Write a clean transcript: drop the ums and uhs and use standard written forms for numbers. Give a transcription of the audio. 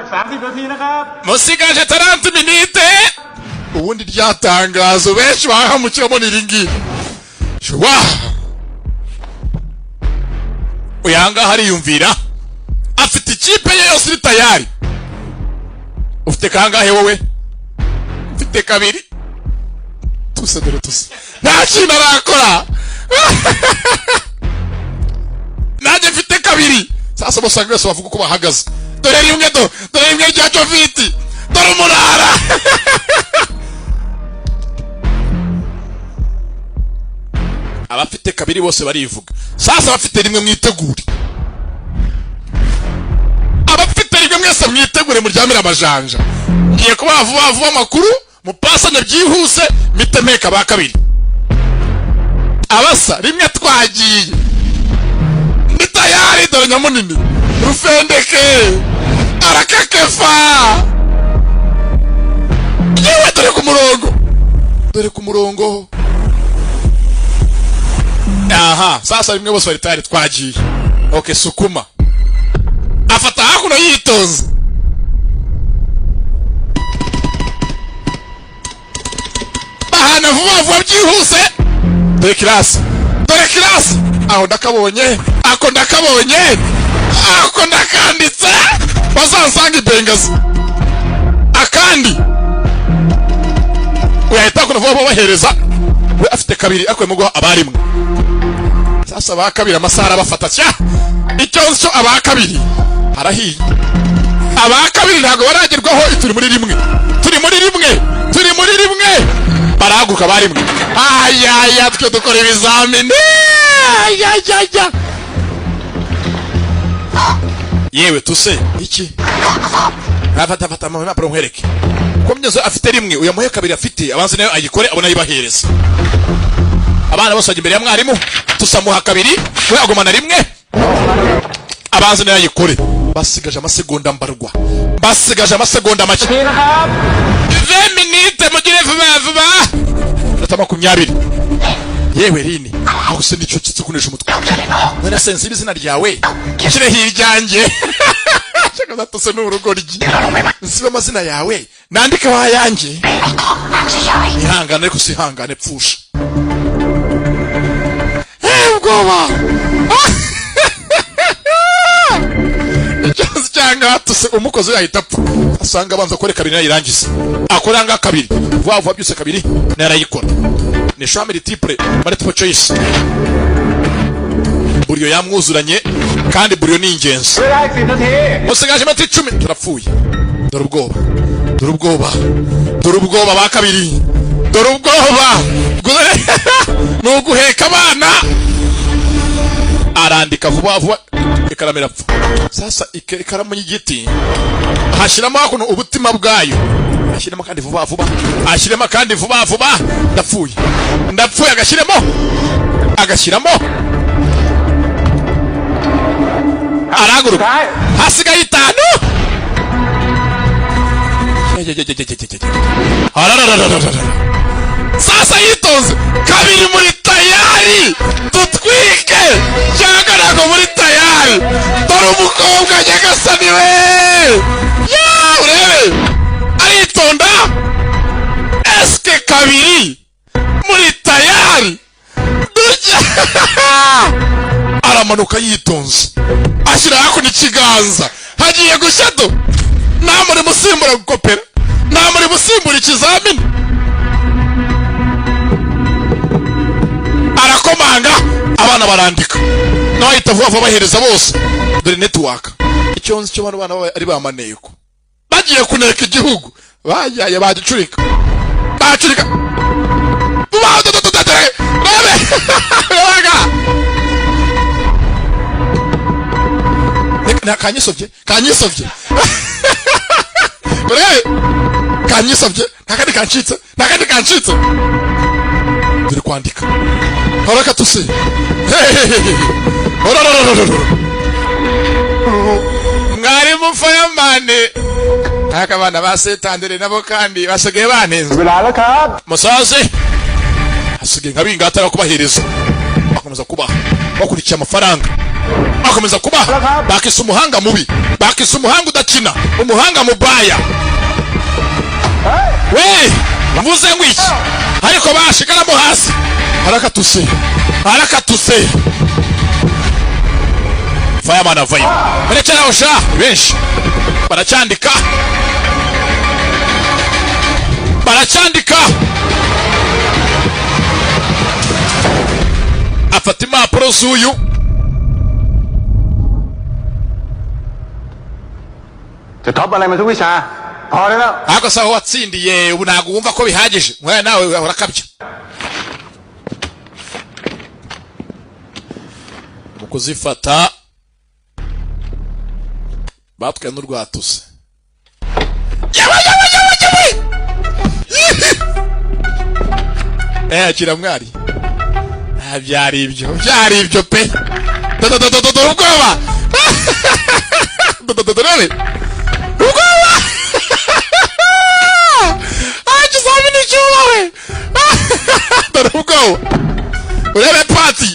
30 นาทีนะครับ Musigaje 30 minutes. Ubundi rya tangazo benshi bahamukiramo ni iri ngiri. Wa uyu ahangaha ariyumvira, afite ikipe ye yose iri tayari. Ufite kangahe wowe? Mfite kabiri. Tuse, dore tuse, nta kintu arakora. Nanjye mfite kabiri. Sasa bose bose bavuga uko bahagaze. Dore rimwe, dore rimwe rya Joviti, dore umurara. Abafite kabiri bose barivuga. Sasa abafite rimwe mwitegure, abafite rimwe mwese mwitegure, muryamire amajanja. Ngiye kubaha vuba vuba amakuru, mupasane byihuse, mitemeka ba kabiri. Abasa rimwe twagiye, ni tayari. Dore nyamunini rufendeke arakakefa. Yewe, dore ku murongo, dore ku murongo. Aha sasa rimwe bose bari tayari, twagiye. Okay, sukuma afata hakuno yitonze. Bahana vuba vuba byihuse. Dore kirasi, dore kirasi. Aho ndakabonye, ako ndakabonye, ako ndakanditse, bazansanga ibengazi. Akandi uyahita hakuno vuba vuba bahereza. We afite kabiri, akuyemo guha abarimwe. Sasa aba kabiri amasaha arabafata cya icyo cyo. Aba kabiri harahiye, aba kabiri ntabwo baragerwaho. Turi muri rimwe, turi muri rimwe, turi muri rimwe. Barahaguruka barimwe. Ayaya, twe dukora ibizamini. Ayayaya, yewe tuse iki? Afata, fata impapuro nkwereke ko myezo afite rimwe, uyamuhe kabiri afite, abanze nayo ayikore abona ayibahereza. Abana bose bajya imbere ya mwarimu, tusamuha kabiri, we agumana rimwe, abanze nayo ayikore. Basigaje amasegonda mbarwa, basigaje amasegonda make. ทีนะครับ 20 minutes, mugire vuba vuba, minota 20. Yewe rini, aho se nicyo kitse kunesha umutwe? None se nsibe izina ryawe shyireho iryanjye? Shaka zatose n'urugoryi. Nsibe amazina yawe nandike ayanjye? Ihangane, ariko sihangane, pfusha. Ubwoba. Ikibazo cyangwa tuse umukozi yahita apfa, asanga abanza akore kabiri nayirangiza, akora nga kabiri vuba vuba byose, kabiri narayikora. Ni choix multiple, multiple choice. Buriyo yamwuzuranye kandi buriyo ni ingenzi. เวลาอีก10นาที Musigaje iminota 10, turapfuye. Dore ubwoba, dore ubwoba, dore ubwoba ba kabiri, dore ubwoba. Ni uguheka abana. Arandika vuba vuba, ikaramu irapfa. Sasa ikaramu y'igiti hashyiramo hakuno ubutima bwayo, ashyiramo kandi vuba vuba, ashyiramo kandi vuba vuba. Ndapfuye, ndapfuye. Agashyiramo, agashyiramo, arahaguruka. ท้าย Hasigaye itanu. Arararararara. Sasa yitonze kabiri, muri tayari tutwike cyangwa ntabwo muri tayari? Dore umukobwa, nyagasani we ya, urebe aritonda. Eske kabiri muri tayari? Dujya. Aramanuka yitonze, ashyira hakuno ikiganza, hagiye gushya. Do nta murimo usimbura gukopera, nta murimo usimbura ikizamini. Arakomanga, abana barandika, nawe ahita vuba vuba bahereza bose. Dore network. Icyo nzi cyo, bano bana ari ba maneko bagiye kuneka igihugu, bayaye bagicurika, bacurika. Rebe rebaga. Kanyisovye, kanyisovye, urebe kanyisovye, nta kandi kancitse, nta kandi kancitse. Dore kwandika haraka tuse. Mwarimu fireman, aka abana ba setandere nabo kandi basigaye banenze. เวลาแล้วครับ Musaze hasigaye nka bingatara kubahereza. Bakomeza kubaha bakurikiye amafaranga, bakomeza kubaha, bakisa umuhanga mubi, bakisa umuhanga udakina, umuhanga mubaya we. Mvuze ngo iki? Ariko bashikaramo hasi, harakatuse, harakatuse. Fireman avayo, berekeraho sha. Benshi baracyandika, baracyandika. Afata impapuro z'uyu. จะท็อปอะไรมาทุกวิชา พอได้แล้ว Ariko se aho watsindiye ubu ntabwo wumva ko bihagije? Mwana nawe urakabya mu kuzifata. Batwaye n'urwatuse. Yawe, yawe, yawe, yawe! Eh, akira mwari. Ah, byari ibyo, byari ibyo pe. Dododododo, ubwoba. Dodododo, rebe ubwoba. Ah, ikizamini cyubahwe. Dore ubwoba, urebe pati.